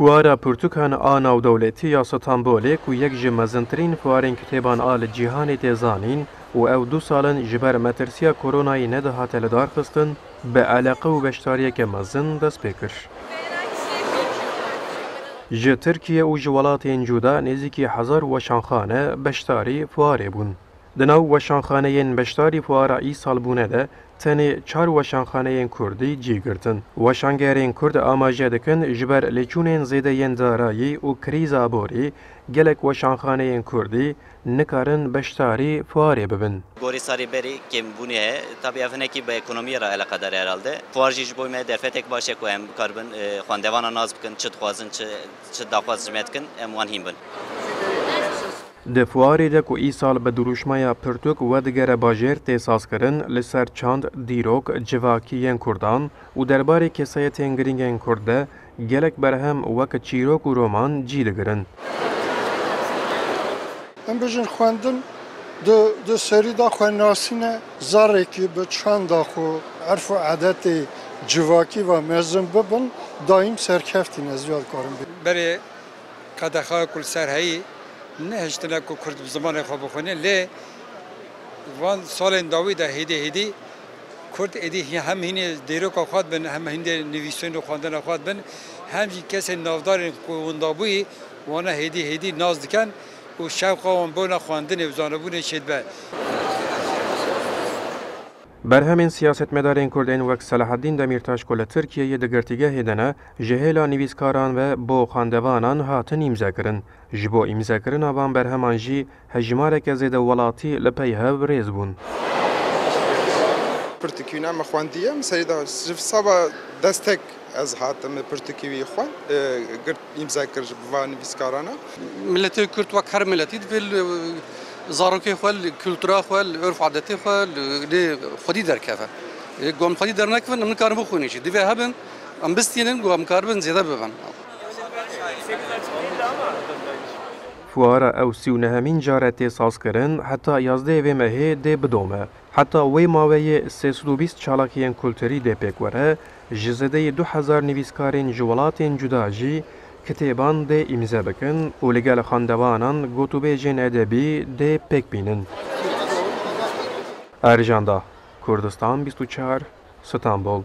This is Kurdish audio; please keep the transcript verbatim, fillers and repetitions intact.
Fuara Pirtûkan a Navdewletî ya Stenbolê ku yek ji mezintirîn fuarên kitêban a li cîhanê tê zanîn û ew du sal in ji ber metirsiya koronayê nedihate lidarxistin, bi eleqe û beşdariyeke mezin dest pê kir. Ji Tirkiye û ji welatên cuda nêzîkî hezar weşanxane beşdarî fuarê bûn. Di nav weşanxaneyên beşdarî fuara îsal bûne de tenê çar weşanxaneyên kurdî cî girtin. Weşangerên kurd amaje dikin ji ber lêçûnên zêde yên darayî û krîza borî gelek weşanxaneyên kurdî nikarin beşdarî fuarê bibin. Gorî sarî berî kêmbûnê heye. Tabî ev hinekî bi ekonomiyê re eleqedar e herhalde. Fuar jî ji bo me derfetek baş e ku em bikaribin, e, xwendevana nas bikin, çi dixwazin, çi, çi daxwaz ji me dikin, em wan hîn bin. Di fuarê de ku îsal bi dirûşmeya Pirtûk vedigere bajêr tê sazkirin, li ser çand, dîrok, civakî yên kurdan û derbarê kesayetên girîng ên kurd de gelek berhem wek çîrok û roman cî digirin. Em bijin xwendin di, di serî de xwe nasîne, zarekî bi çanda xwe, erf û edetê civakî ve mezin bibin, daîm serkeftî ne, ez vê dikarim bê. Berê qedexa ku li ser heyî nehiştine ku Kurd bi zimanê xwe bixwîne, lê van salên dawî de hêdî hêdî Kurd êdî hî-, hem hînê dîroka xwe dibin, hem hînê nivîsên û xwendina xwe dibin, hem jî kesên navdarên ku windabûyî wana hêdî hêdî nas dikin û şewqa wan bona xwendinê û zanebûnê çêdibe. Berhemên siyasetmedarên kurd ên wek Selahaddîn Demîrtaş ku li Tirkiyeyê di girtîgehê de ne, ji hêla nivîskaran ve bo xwendevanan hatin îmzekirin. Ji bo îmzekirina van berheman jî hejmareke zêde welatî li pey hev rêz bûn. Pirtûkî wî ne me xwendiye, min serî da ji seba destek ez hatim pirtûkî wî xwend, e, girt îmze kir ji bi van nivîskarana. Miletê Kurd wek her miletî divê li zarokê xwe, li kultura xwe, li örf adetê xwe, li, li xwedî derkeve. E, ku em xwedî dernekevin, em nikarin bixwînin jî. Divê hebin, em bistînin, ku em karibin zêde bibin. Fuara ew sî û nehemîn car e tê sazkirin, heta yazdehê vê mehê dê bidome. Heta wê maweyê sê sed û bîst çalakiyên kulturî dê pêk were, ji zêdeyî du hezar nivîskarên ji welatên cuda jî kitêban dê îmze bikin û li gel xwendevanan gotûbêjên edebî dê pêk bînin. Erjanda, Kurdistan bîst û çar, Stenbol.